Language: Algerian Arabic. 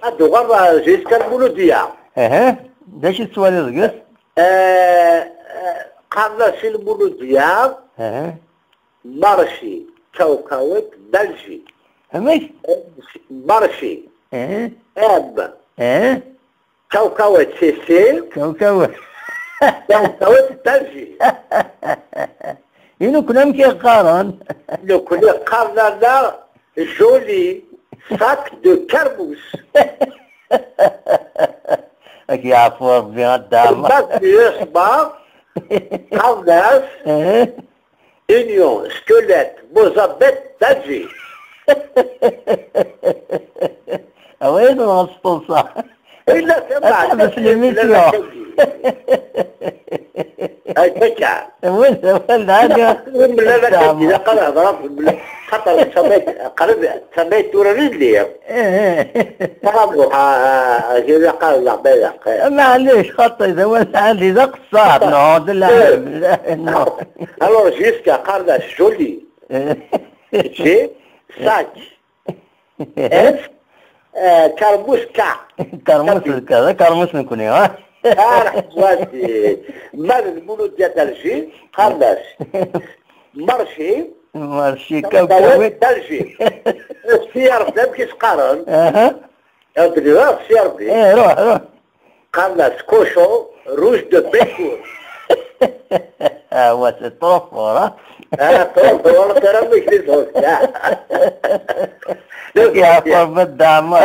ادوغا جيسكا المولودية. اها باش تسوالي زقس قال في المولودية. اها marché cacahuètes d'Alger. فهمت؟ marché. اه M. اه cacahuètes C C. cacahuètes. cacahuètes d'Alger. إنو كنا كيقارن. لو كنا قارنا joli sac de كرموس. راك يعفو ربي غدا. بعد يصبر قرناس Union squelette Mozabet d'Alger. وين الغسطوسة؟ إلا سمع تحبس l'émission. هكا وين وين هذا؟ لا لا لا قال هضرة خاطر سميت قرب سميت توراني لي. ترى قال لا معليش خطي إذا وين عندي ذاك الصعب نعود لا. alors jusqu'à قال joli G sac F كرموس كا كرموس كذا كرموس نكوني ها مال المولود ديال d'Alger قرناش marché marché cacahuètes d'Alger سي ربي كيش قارن اها سي ربي. ايه روح روح. قرناس cochon rouge de Belcourt. هو c'est trop fort. اه trop fort ترى مش يا فرد الدعم.